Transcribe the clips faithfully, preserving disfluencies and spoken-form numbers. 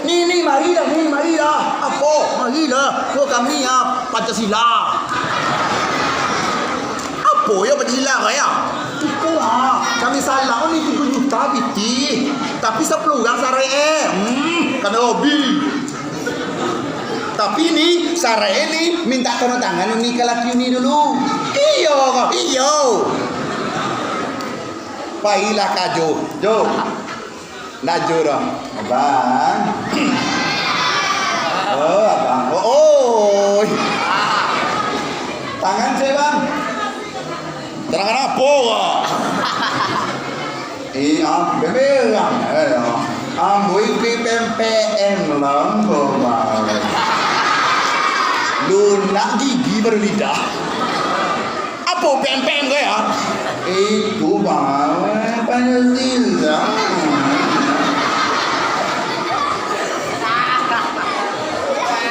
Ni, ni, marilah, ni, marilah. Apo? Marilah. Ko kami, ah, Pancasila. Apo yo Pancasila ko yo? Iko, ah, kami salang ni tigo juta pitih. Tapi sapuluah urang saraik, eh. Hmm, kanai lobi. Tapi ni, saraik ni mintak tanda tangan ni ka laki ni dulu. Iyo ko? Iyo. Pailah ka Jo. Jo. Ndak Jo doh. Abang. Oh, abang. Oh, oi. Tangan se, Bang. Tangan apo ko? Eh, am-, beberang. Eh, ambo ikuik P M P M lombo, Bang. Lunak gigi baru lidah. Apo P M P M ko yo? Itu, Bang, Pancasila.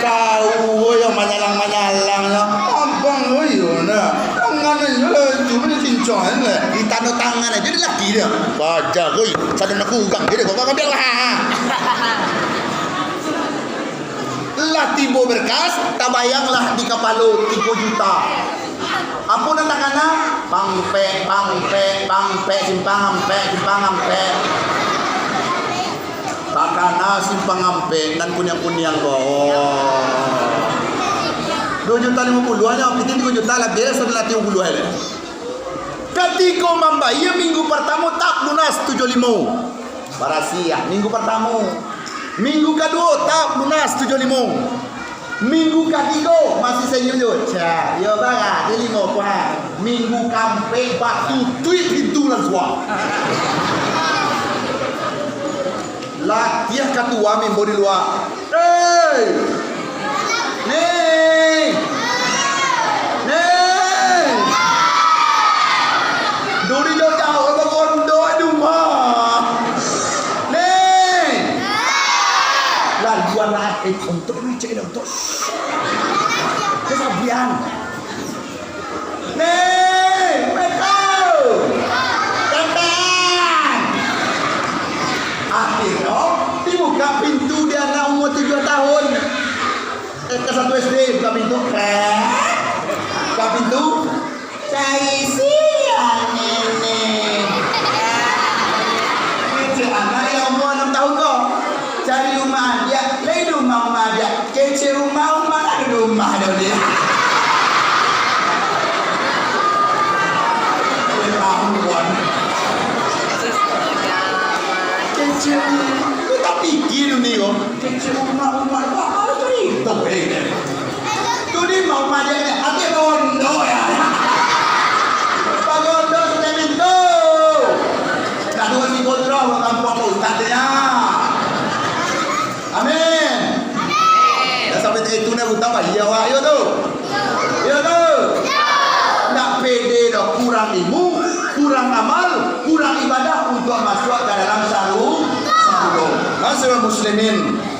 Kau yo manyalang-manyalang yo. Abang ko yo nah. Tangan ajo lah, cuma cincong lah. Di tanda tangan ajo di laki dia. Baja ko, sadang nak kurang dia, kau bilang lah. Lah tibo berkas, tabayanglah di kapalo tigo juta. Apo nan takana? Pangpek, Pangpek, Pangpek, Simpang Ampek, Simpang Ampek. Takana Simpang Ampek nan kuniang-kuniang ko. Oh. Duo juta limo puluah nyo, pitih tigo juta, labiah sadang latiah tigo puluah lai. Katiko mambayia minggu partamo tak lunas tujuah limo. Barasiah minggu partamo. Minggu kaduo tak lunas tujuah limo. Minggu katigo masih senyum jo. Cak, yo barati limo ko ha. Minggu kaampek batutuik pintu langsuang. Latiah katua membo di lua. Hei! Ni! Ni! Duri jauh-jauh bagondok di rumah. Ni! Laluan lah, eh, untuk ni cek dia, untuk. Kesabian. Ni, Meko! Datang! Akhirnyo, dibuka pintu di anak umur tujuah tahun. Eh, kelas satu S D, buka pintu. Krek. Buka pintu. Cari sia nini. Kecek anak yang umur anam tahun ko. Cari rumah adiak, lai di rumah, rumah adiak. Kecek rumah, rumah, ndak ado rumah doh, Dik. Ketahuan. Kecek rumah, tu tak pikir dunia ko. Kecek rumah, rumah, tu apa cerita, eh? Tu di rumah, rumah adiak, adiak pondok yo. Pondok sudah pintu. Nak dua ribu roh, kampuang ustaz tu, yo. Amin. Amin. Dah sampai tiga itu nak utang, Pak. Iya, Wak. Iya tu. Iya tu. Ndak pede doh, kurang ilmu, kurang amal, kurang ibadah untuk masuk ke dalam saru-, sarugo. Masyaallah muslimin,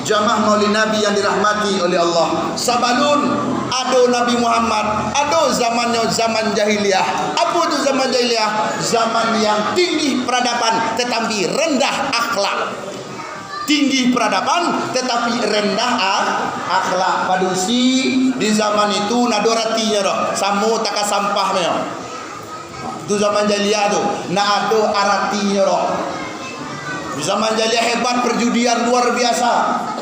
jamaah Maulid Nabi yang dirahmati oleh Allah. Sabalun ado Nabi Muhammad, ado zamannyo zaman jahiliah. Apo tu zaman jahiliah? Zaman yang tinggi peradaban tetapi rendah akhlak. Tinggi peradaban, tetapi rendah a-, akhlak. Padusi, di zaman itu, ndak ado aratinyo doh. Samo taka sampah nyo. Tu zaman jahiliah tu, ndak ado aratinyo doh. Di zaman jahiliah hebat perjudian luar biasa.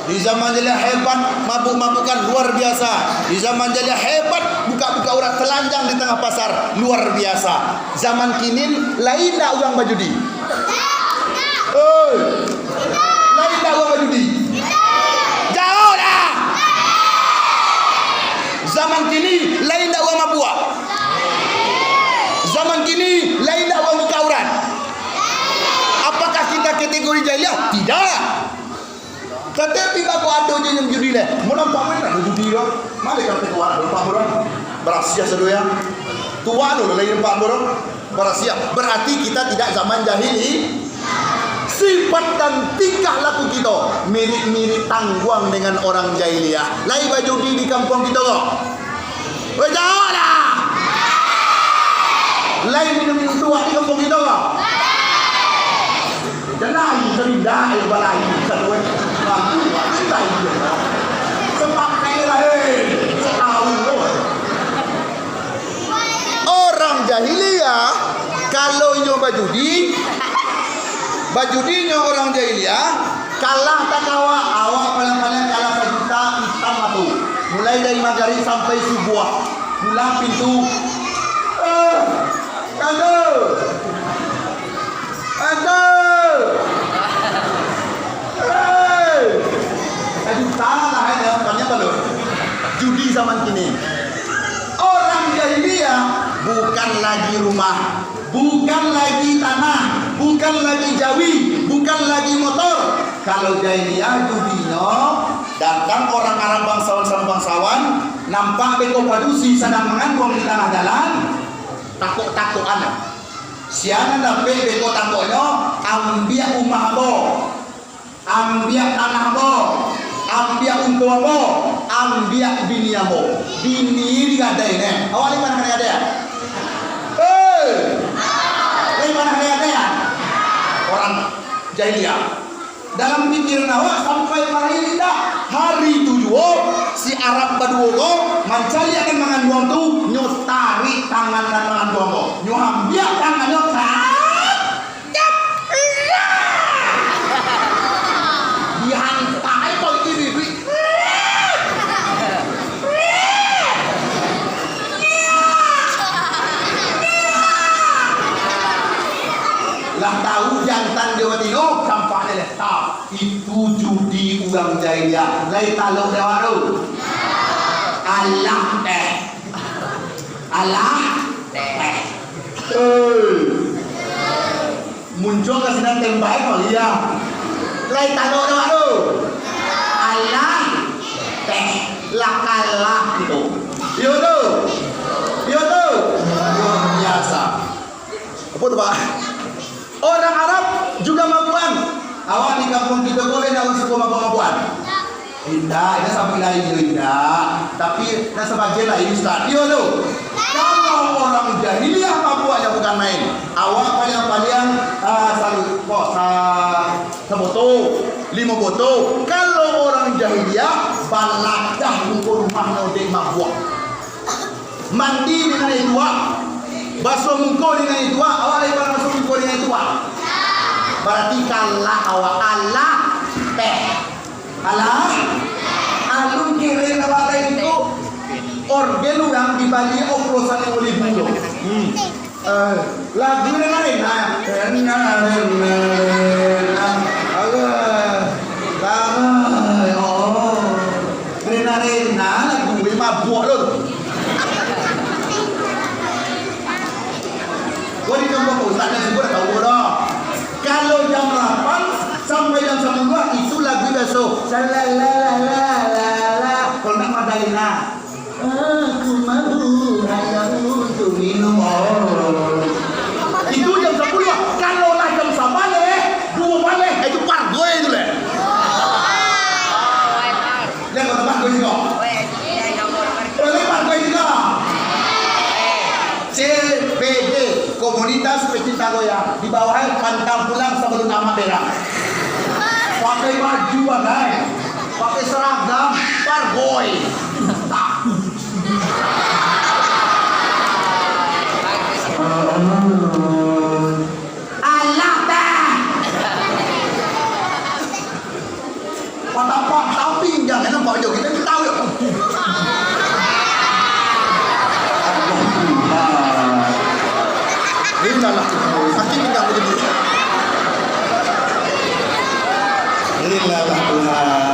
Di zaman jahiliah hebat mabuk-mabukan luar biasa. Di zaman jahiliah hebat buka-buka aurat telanjang di tangah pasar luar biasa. Zaman kini, lain ndak urang bajudi? Oi. Lain ndak urang bajudi? Jawab lah. Zaman kini, lain ndak urang mabuak? Zaman kini, lain ndak urang buka aurat? Apakah kita kategori jahiliah? Tidak. Tatapi bako ado je nan judi leh. Mun nampak main ado judi ko. Maleh ka tuan nampak urang. Barasiah sado ya. Tuan lo lain nampak urang. Barasiah. Berarti kita tidak zaman jahili. Sifat dan tingkah laku kita mirip-mirip tangguang dengan orang jahiliah. Lai bajudi di kampuang kita ko? Weh, jawab lah! Lai minum-minum tuak di kampuang kita ko? Jangan, serindak, ayo balai, satu, eh. Mampu, Kalau inyo bajudi, bajudi inyo urang jahiliah, kalah tak kawa, awak paling-paling kalah sajuta, itam atu. Mulai dari magarib sampai subuah, pulang pintu. Eh, kado. Kado. Hei. Sajuta lah, eh, dalam banyak balun. Judi zaman kini. Orang jahiliah bukan lagi rumah, bukan lagi tanah, bukan lagi jawi, bukan lagi motor. Kalau jahiliah judinyo, datang orang Arab bangsawan sama bangsawan, nampak beko padusi sadang manganduang di tangah jalan, takok-takokan. Sia nan dapek beko takoknyo, ambiak umah ambo, ambiak tanah ambo, ambiak unto ambo, ambiak bini ambo. Bini digadai neh. Awak lai panah kena gadai? Hei! Lai panah kena gadai? Orang jahiliah. Dalam pikiran awak sampai hari indak. Hari tu juo, si Arab baduo ko mancaliak nan manganduang tu, nyo tarik tangan nan manganduang ko. Nyo ambiak tangannyo, tarik. Dihantam ai paruik tu, bibik. Lah tahu jantan jo batino, tampaknyo lah tahu. Itu judi urang jahiliah. Lai talok dek awak tu? Alah teh. Alah teh. Hei. Muncuang ka sinan tembak, eh, kau iya. Lai talok dek awak tu? Alah teh. Lah kalah tu. Iyo tu. Iyo tu. Luar biasa. Apo tu, Pak? Orang Arab juga mabuak. Awak di kampuang kito ko lai ndak suko mabuak-mabuak? Indak, indak sampai lai indak. Tapi, indak sabagian lai, Ustaz. Iyo tu. Kalau orang jahiliah mabuaknyo bukan main. Awak paliang-paliang, ah, salu-, ko, sa-, saboto, limo boto. Kalau orang jahiliah, baladah muko rumahnyo dek mabuak. Mandi dengan aia tuak, basuah muko dengan aia tuak, awak lai panah basuah muko dengan aia tuak? Bararti kalah awak, alah teh. Alah, alun keren awak lai tu. Orgen urang dibali oplosan limo ribu tu. Hmm. Eh, lagu rena-rena. Rena, rena, rena. Alah. Alah, ya Allah. Rena-rena lagu, eh, mabuak lo tu. Gua di kampung Pak Ustaz dah subuh dah tahu dah. Kalau jam lapan sampai jam sapuluah itu lagu biaso. Salalala. Kalau nak Madalena. Aku mabuk hanya untuk minum, oh. Itu jam sapuluah. Kalau lah jam sabaleh, duo baleh, itu pargoi itu leh. Jangan tambah gue juga. Boleh pargoi juga. C P D, Komunitas Pecinta Goyang, di bawah Pantang Pulang Sabalun Amak Berak. Pakai baju bagai, pakai seragam, pargoi. Alah, dah. Patapah, tapi jangan nampak jo, kita ni tahu ya. Allah Tuhan. Inilah Tuhan. Sakit tinggal begini. Inilah Tuhan.